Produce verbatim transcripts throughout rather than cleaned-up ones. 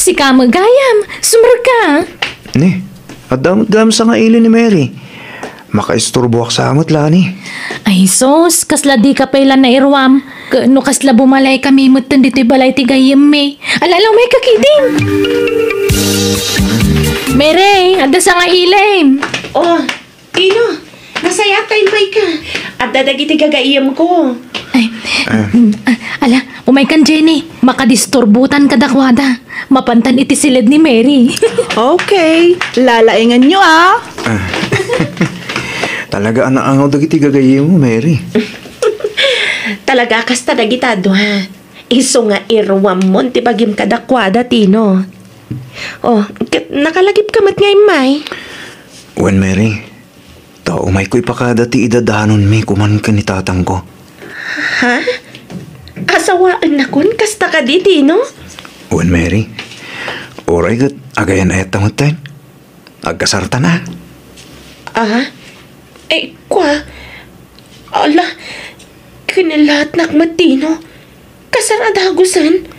Sika met gayam, sumrekka. Ni, adda met gayam sangaili ni Mary. Makaisturboak sa met, Lani. Ay sus, kasla dika pay la nairuam. Ket no kasla bumalaykami metten ditoy balay ti gayyemmi. Ala, ala, umayka ketdin. Mary, adda sangailim. Oh, Tino, nasayaat ta immayka. Adda dagiti gagayyemko. Ay, Ah. mm, ah, ala, umaykan, Jenny. Makadisturbotan kadakuada. Mapantan iti siled ni Mary. Okay, lalaenganyo, ah. Ah. Talaga a naangaw dagiti gagayyemmo, Mary. Talaga kasta dagita dua. Isu nga iruammon ti bagim kadakuada, Tino. Oh, ket nakalagipka met nga immay. Wen, Mary, ta umayko ipakada ti idadanonmi koman ken ni tatangko. Ha? Asawaennakon kasta kadi, Tino? Wen, Mary, uray ket agayan-ayatta metten. Agkasartan a. Ah? Eh, kua? Ala, kinalatnak met, Tino. Kasar a dagusen.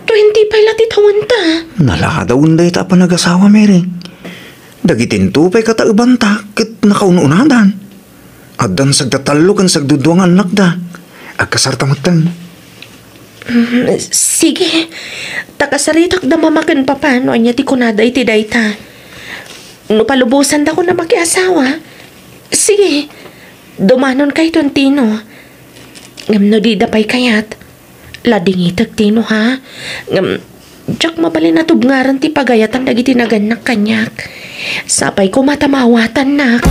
Twenty-five la ti tawenta. Naladawen dayta a panagasawa, Mary. Dagitinto pay kataebanta ket nakaun-unadan. Addan sagtallo ken sagdudua nga annakda. Agkasarta metten. Mm, sige. Ta kasaritakda mamma ken papa no ania ti kunada iti dayta. No palubosandakon a makiasawa, sige, dumanonkayton, Tino. Ngem no dida pay kayat, ladingitek, Tino, ha? Ngem, diak mabalin a tubngaran ti pagayatan dagiti nagannak kaniak. Sapay koma ta maawatannak.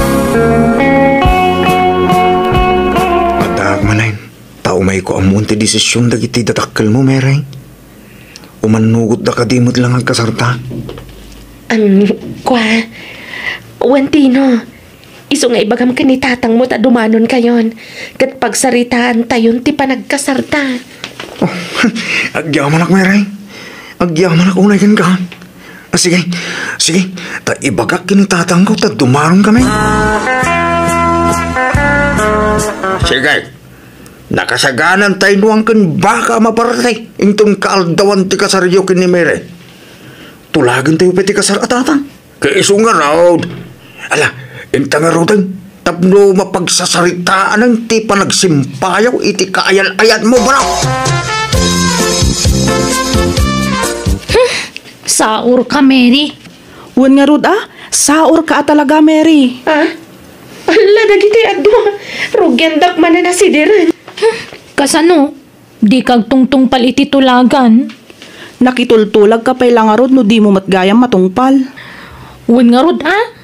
Addaak manen, ta umayko ammuen ti desision dagiti dadakkelmo, Mary. Umannugotda kadi met la nga agkasarta? Am, kua, wen, Tino, isu nga ibagam ken ni tatangmo ta dumanonkayon, ket pagsaritaantayon ti panagkasarta. Oh, agyamanak, Mary. Agyamanak unay kenka. Ah, sige, sige, ta ibagak ken ni tatangko ta dumanonkami. Sige, nakasaganantay no angken baka a maparte inton kaaldawan ti kasaryo ken ni Mary. Tulagentayo pay ti kasar a tatang. Ket isu ngarud. Ala, inta ngaruden, tapno mapagsasaritaanen ti panagsimpayo iti kaayan-ayanmo, bro. Saurka, Mary. Wen ngarud a, saurka a talaga, Mary. Ah? Alla, dagiti adu, rugiandak manen a sidiren. Kasano? Dika agtungtungpal iti tulagan. Nakitultulagka pay la ngarud no dimo met gayam matungpal. Wen ngarud a?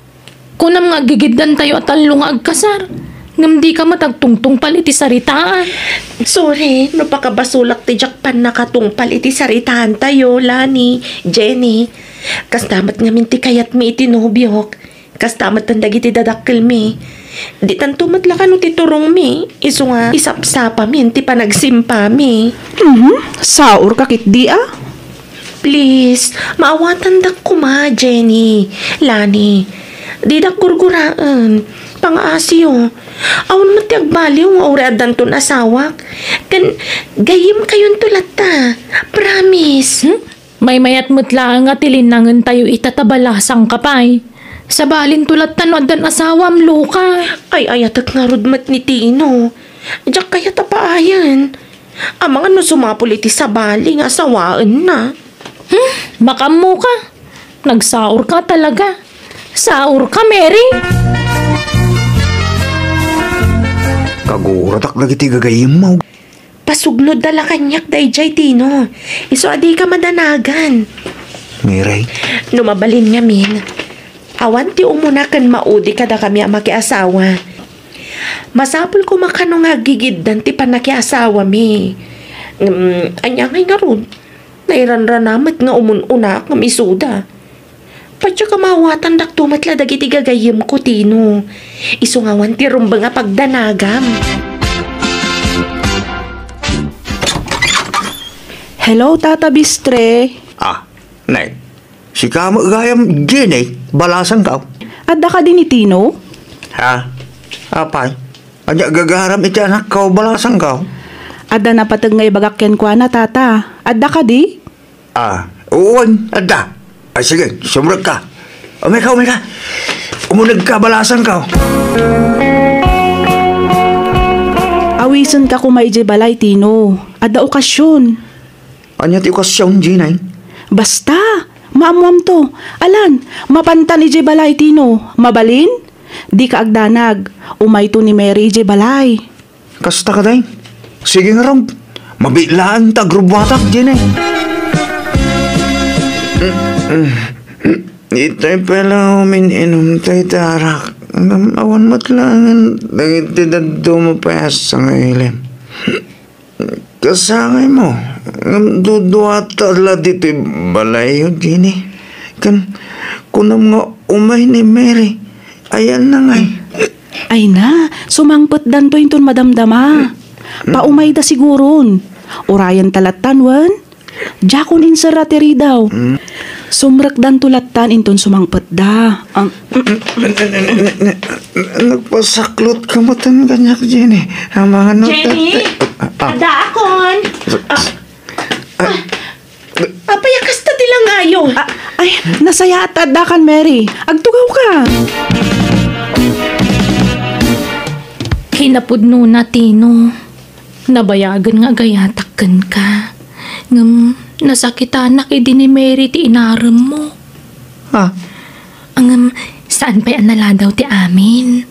Kunam nga aggigiddantayo a tallo nga agkasar, ngem dika met agtungtungpal iti saritaan. Sorry no pakabasolak ti diak pannakatungpal iti saritaantayo, Lani, Jenny. Kasta met ngamin ti kayatmi iti nobiok. Kasta metten dagiti dadakkelmi. Ditanto met la kano ti turongmi, isu nga isapsapamin ti panagsimpami. Mhm, saurka ketdi a. Please, maawatandak koma, Jenny, Lani. Didak gurguraen. Pangaasiyo. Awan met ti agbaliw nga uray addanton asawak. Ken gayyemkayonto latta. Promise. Hmm? Maymayat met laeng a tilinnangentayo ita ta balasangka pay. Sabalinto latta no addan asawam, Luka. Ay-ayatek ngarud met ni Tino. Diak kayat a paayen. Amangan no sumapul iti sabali nga asawaenna. Hmm, makaammoka. Nagsaurka talaga. Saurka, Mary. Kaguratak dagiti gagayyemmo. Pasugnoda la kaniak daydiay, Tino. Isu a dika madanagan. Mary? No mabalin ngamin, awan ti umuna ken maudi kadakami a makiasawa. Masapul koma kano nga aggigiddan ti pannakiasawami. Ngem, ania ngay ngarud? Nairanrana met nga umun-unak ngem isuda. Patio ka mawatan dakto met la dagiti gagayyemko, Tino. Isu nga awan ti rumbeng a pagdanagam. Hello, Tata Bistre. Ah, Nay. Sika met gayam, Jenny, balasangko. Adda kadi ni Tino? Ha? Apay? Ania gagaram iti anakko, balasangko? Adda napateg nga ibagak kenkuana, Tata. Adda kadi? Ah, Wen, adda. Ay, sige, sumrekka. Umayka, umayka. Umunegka, balasangka. Awisenka koma idiay balay, Tino. Adda okasion. Ania ti okasion, Jenny? Basta, maammoamto. Alan, mapantan idiay balay, Tino. Mabalin? Dika agdanag. Umayto ni Mary idiay balay. Kasta kadi? Sige ngarud. Mabiit laeng ta agrubbuatak, Jenny. Itay pay la umin-inum tay darak. Ngem awan met laengen dagiti dadduma pay a sangailem. Kasangaymo, ngem duduata la ditoy balayyo, Jenny. Ken kunam nga umay ni Mary. Ayanna ngay. Ay na, sumangpetdanto inton madamdama. Paumayda siguron. Urayenta lattan, wen? Diakon inserra ti ridaw. Sumrekdanto lattan inton sumangpetda. Am, Nagpasaklotka metten kaniak, Jenny. Amangan no Jenny? Addaakon. Ah. Ah. Apay a kasta ti langayo? Ah, ay, nasayaat ta addakan, Mary. Agtugawka. Kinapudnona, Tino. Nabayagen nga agayatak kenka. Ngem nasakitanak idi ni Mary ti inaremmo. Ah. Ngem saan pay a naladaw ti amin.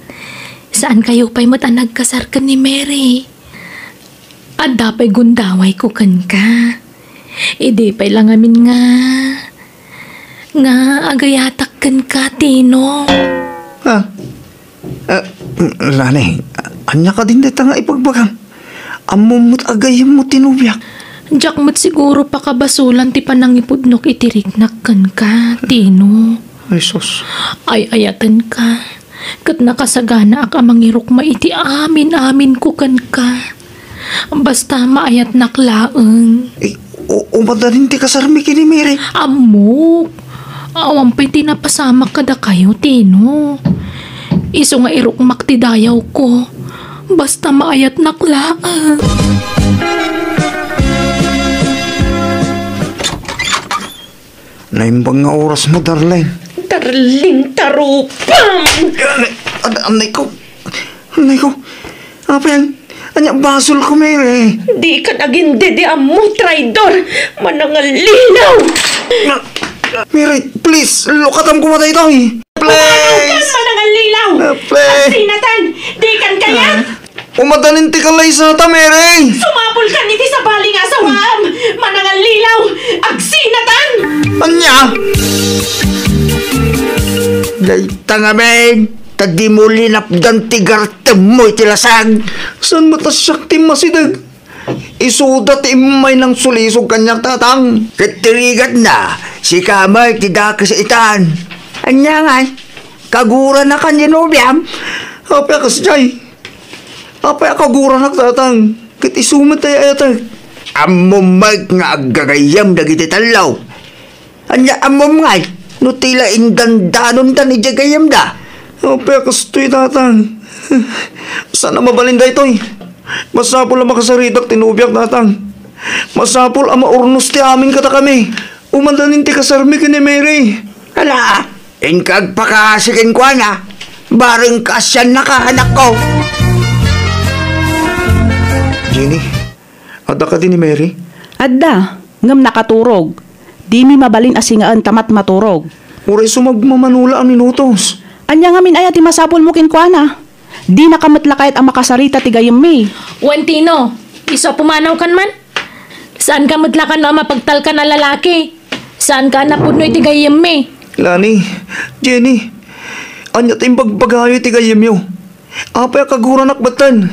Saankayo pay met a nagkasar ken ni Mary. Adda pay gundawayko kenka. Idi pay la ngamin nga, nga agayatak kenka, Tino. Ah, ah, Lani, ania kadin dayta nga ibagbagam? Ammom met a gayyemmo ti nobiak. Diak met siguro pakabasolan ti panangipudnok iti riknak kenka, Tino. Ay, sus. Ay-ayatenka. Ket nakasaganaak a mangirukma iti amin-aminko kenka. Basta maayatnak laeng. Eh, u-, umadanin ti kasarmi ken ni Mary? Ammok. Awan pay ti napasamak kadakayo, Tino. Isu nga irukmak ti dayawko. Basta maayatnak laeng. Naimbag nga orasmo, darling. Darling, tarupam! Ad-, anay ko. Anay ko. Apay, ania basolko, Mary? Dikan agindediammo, traidor! Manangallilaw! Na-, Mary, please, lukatam koma daytoy. Please! Pumanaw kan manangallilaw! Ah, please! Agsinatan! Dikan kayat! Ah. Umadanin ti kalaysata, Mary! Sumapulkan iti sabali nga asawaam! Manangallilaw! Agsinatan! Ania? Dayta ngamin, ta dimo linapdan ti gartemmo iti lasag. Saan met a siak ti masideg? Isuda ti immay nangsulisog kaniak, tatang. Ket ti rigatna, sika met ti dakes itan. Ania ngay? Kaguranakan ti nobiam? Apay a kasdiay? Apay a kaguranak, tatang? Ket isu met ti ay-ayatek. Ammom met nga aggagayyem dagiti tallo. Ania ammom ngay no ti la indandanondan idiay gayyemda? Apay a kastoy, tatang? Saan a mabalin daytoy? Masapul a makasaritak ti nobiak, tatang. Masapul a maurnos ti amin kadakami. Umadanin ti kasarmi ken ni Mary. Ala, inka agpakaasi kenkuana. Bareng kaasiannaka, anakko. Jenny, adda kadi ni Mary? Adda, ngem nakaturog. Dimi mabalin a singaen ta matmaturog. Uray sumagmamano la a minutos. Ania ngamin aya ti masapulmo kenkuana? Dinaka met la kayat a makasarita ti gayyemmi. Wen, Tino, isu a pumanawkan man? Saanka met la kano a mapagtalkan a lalaki? Saanka a napudno iti gayyemmi? Lani, Jenny, ania ti imbagbagayo iti gayyemyo? Apay a kaguranak metten?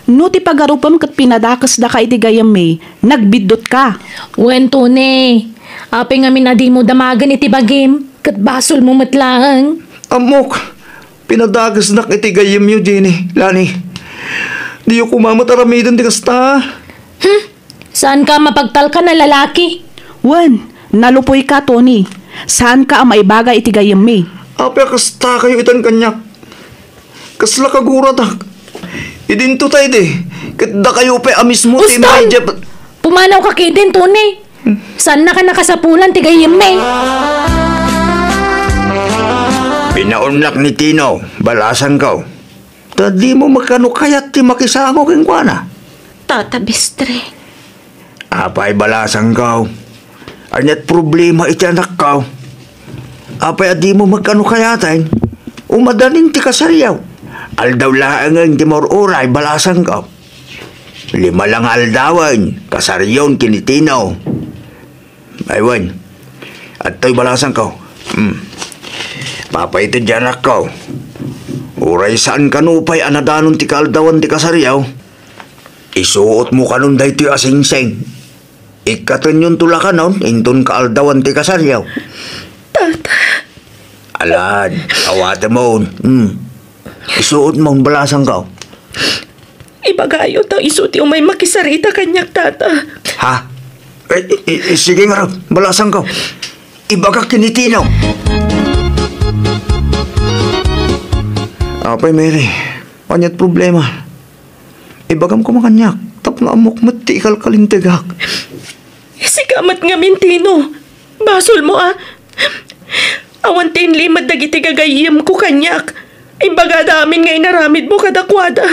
No ti pagarupem ket pinadakesdaka iti gayyemmi, nagbiddutka. Wen, Tony, apay ngamin a dimo damagen iti bagim, ket basolmo met laeng? Ammok, pinadakesnak iti gayyemyo, Jenny, Lani. Diyo koma met aramiden ti kasta. Hmm? Saanka a mapagtalkan a lalaki? Wen, nalupoyka, Tony. Saanka a maibaga iti gayyemmi. Apay a kastakayo itan kaniak? Kasla kaguratak. Idinto ta idi, ket dakayo pay a mismo ti Uston! Immay idiay pa- Pumanawka ketdin, Tony. Saannak a nakasapulan ti gayyemmi. Pinaunnak ni Tino, balasangko. Ta dimo met kano kayat ti makisango kenkuana. Tata Bestre. Apay, balasangko? Ania't problema iti anakko? Apay a dimo met kano kayaten? Umadanin ti kasariyo. Aldaw laengen ti maur-uray, balasangko. Lima la nga aldawen, kasariyon ken ni Tino. Ay wen, adtoy balasangko. Hmm. Papaited ti anakko. Uray saan kano pay a nadanon ti kaaldawan ti kasariyo, isuotmo kanon daytoy a singsing. Ikkatenyonto la kanon inton kaaldawan ti kasariyo. Tata. Alan, awatemon. Hmm. Isuotmon, balasangko. Ibagayo ta isu ti umay makisarita kaniak, Tata. Ha? Eh, i-, i-, sige ngarud, balasangko. Ibagak ken ni Tino. Apay, Mary, ania't problema? Ibagam koma kaniak, tapno ammok met ti ikalkalintegak. Sika met ngamin, Tino. Basolmo a. Awan ti inlimed dagiti gagayyemko kaniak. Imbagada amin nga inaramidmo kadakuada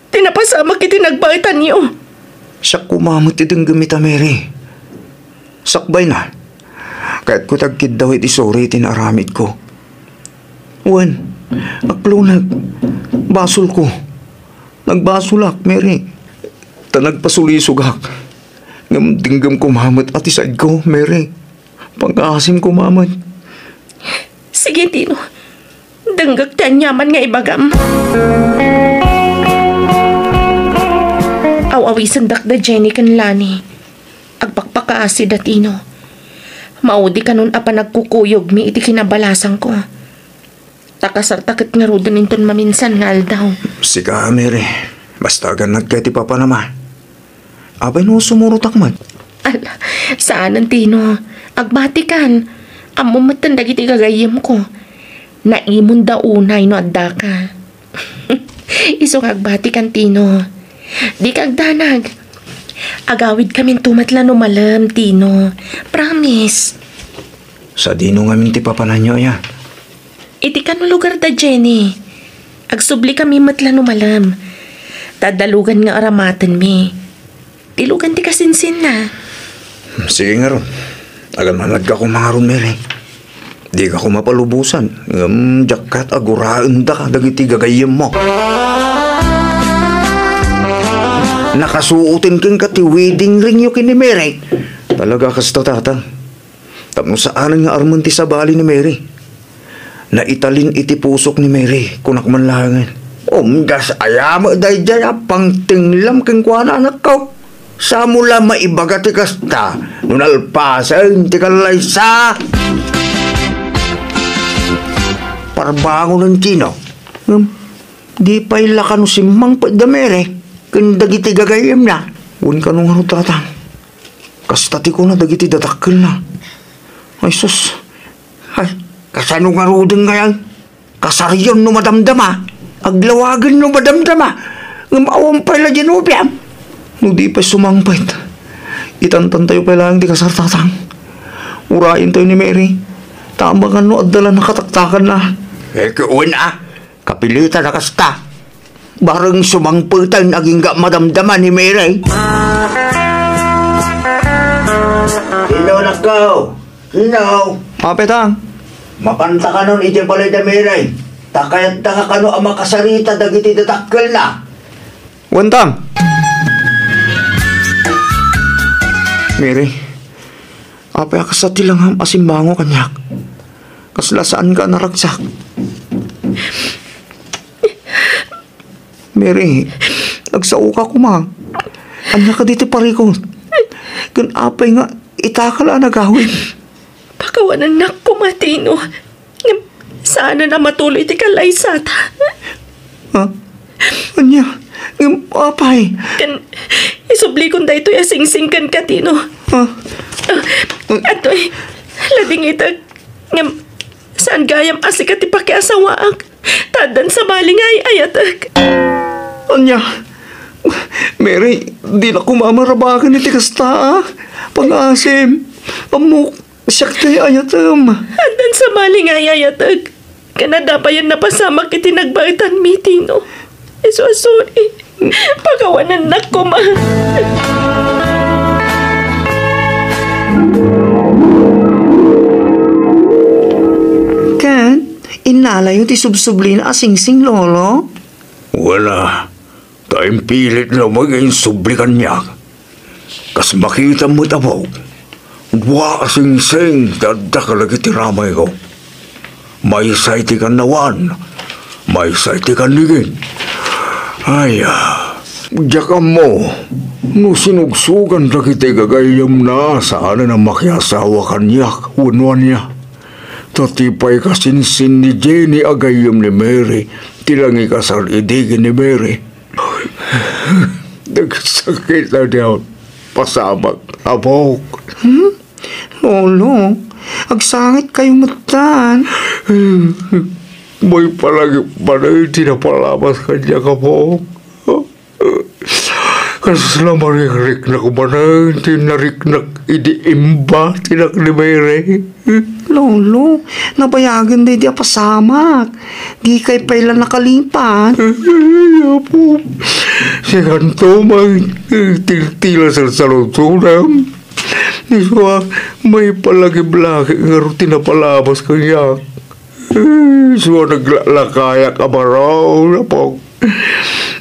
ti napasamak iti nagbaetanyo. Siak koma met ti denggem ita, Mary. Sakbayna, kayatko ti agkiddaw iti suri iti naaramidko. Wen, akloneg, basolko. Nagbasolak, Mary. Ta nagpasulisogak. Ngem denggem koma met a ti saidko, Mary. Pangaasim koma met. Sige, Tino. Denggek ti aniaman nga ibagam. Aw-awisendak da Jenny ken Lani. Agpakpakaasi da Tino. Maudi kanon a panagkukuyogmi iti kinabalasangko. Ta kasarta ket ngaruden inton maminsan nga aldaw. Sika, Mary. Basta agannad kay ti papanam a. Apay no sumurotak met? Ala, saanen, Tino. Agbatikan. Ammom metten dagiti gagayyemko. Naimonda unay no addaka. Isu nga agbatikan, Tino. Dika agdanag. Agawidkaminto met la no malem, Tino. Promise. Sadino ngamin ti papananyo, aya? Iti kano lugar da Jenny. Agsublikamin met la no malem. Ta adda lugan nga aramatenmi. Ti lugan ti kasinsinna. Sige ngarud. Agamamad ka koma ngarud, Mary. Dika koma palubosan. Ngem diak kayat a guraendaka dagiti gagayyemmo. Nakasuoten kenka ti wedding ringyo ken ni Mary. Talaga kasta, Tata. Tapno saanen nga armen ti sabali ni Mary. Naitalin iti pusok ni Mary, kunak man laengen. Umdas aya met daydiay a pangtenglam kenkuana, anakko. Saanmo la maibaga ti kasta no nalpasen ti kallaysa. Parbangonen, Tino. Ngem, di pay la kano simmangpet da Mary ken dagiti gagayyemna. Wen kano ngarud, Tatang. Kasta ti kuna dagiti dadakkelna. Ay, sus. Ay, kasano ngaruden ngay? Kasarion no madamdama. Aglawagen no madamdama. Ngem awan pay la diay nobiam. No di pay sumangpet, itantantayo pay laeng ti kasar, Tatang. Urayentayo ni Mary. Ta amangan no adda la nakataktakanna. Eh, wen a. Kapilitan a kasta. Bareng sumangpeten agingga madamdama ni Mary. Sino, anakko? Sino? Apay, Tang. Mapanta kanon idiay balay da Mary. Ta kayatta nga kano a makasarita dagiti dadakkelna. Wen, Tang. Mary, apay a kasta ti langam a simmango kaniak? Kasla saanka a naragsak? Mary, agsaoka koma. Ania kadi ti parikut? Ken apay nga itaka la a nagawid? Pakawanennak koma, Tino. Ngem saanen a matuloy ti kallaysata. Ha? Ania? Ngem apay? Ken isublikon daytoy a singsing kenka, Tino. Ha? Ah, adtoy, ladingitek. Ngem saan gayam a sika ti pakiasawaak. Ta addan sabali nga ay-ayatek. Ania? Mary, dina koma marabaken iti kasta, a. Pangaasim, ammok, siak ti ayatem. Addan sabali nga ayayateg. Ken adda payen napasamak iti nagbaetanmi, Tino. Isu a sorry. Pakawanennak koma. Ken, innalayo ti subsublina a singsing, Lolo? Wala. Ta impilit nga umaginsubli kaniak. Kas makitam met, Apok, dua a singsing ti adda kadagiti ramayko. Maysa iti kannawan, maysa iti kannigin. Ay, ah, diak ammo no sinugsugan dagiti gagayyemna saanen a makiasawa kaniak wenno ania. Ta ti pay kasinsin ni Jenny a gayyem ni Mary ti nangikasar idi ken ni Mary. Nagsakit a diak pasamak, Apok. Hmm? Lolo, agsangit kayo metten. May palagip manen ti napalabas kaniak, Apok. Kasla marikriknak manen ti nariknak idi imbatinnak ni Mary. Lolo, nabayagen daydi a pasamak. Di kay pay la nakalipat. Ay, Apo. Sikanto man, tiltila sa salutudam. Isua, may palagip-lagip nga ruti napalabas kaniak. Isua, naglakayak a baro, Apo.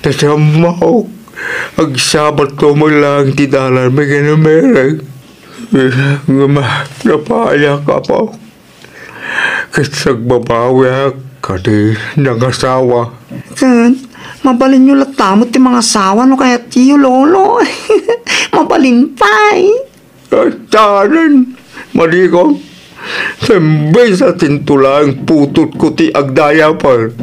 Nasiammok. Agsabat to mo lang ti dalan, may ganun, Mary. Ngem napayak, Apo. Ket agbabawiak kadi nangasawa. Ket mabalinyo latta met ti mangasawa no kayatyo, Lolo. Mabalin pay. Ay, saanen, malikon. Imbes a tintulang putotko ti agdiaper.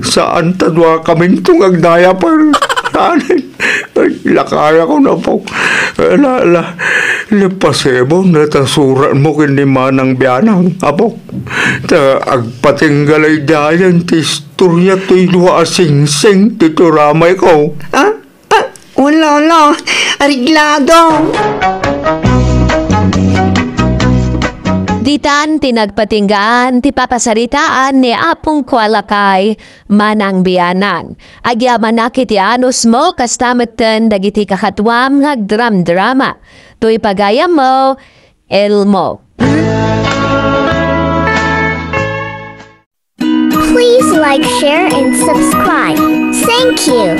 Saan ta duakaminto nga agdiaper. Saanen. Ay, lakayakon, Apo. La, la, la, pasibol ta suratmo ken ni Manang Bianang, Apo. Ta agpatingga laydayan ti istorya toy dua a singsing ti turamayko. Ah? Ah, wala, wala. Areglado. Ditan ti nagpatinggaan ti papasaritaan ni Apong Kualakay, Manang Bianang. Agyamanak iti anusmo, kasta metten dagiti kakatuam nga agdramdrama. Toy pagayammo, Elmo. Please like, share, and subscribe. Thank you.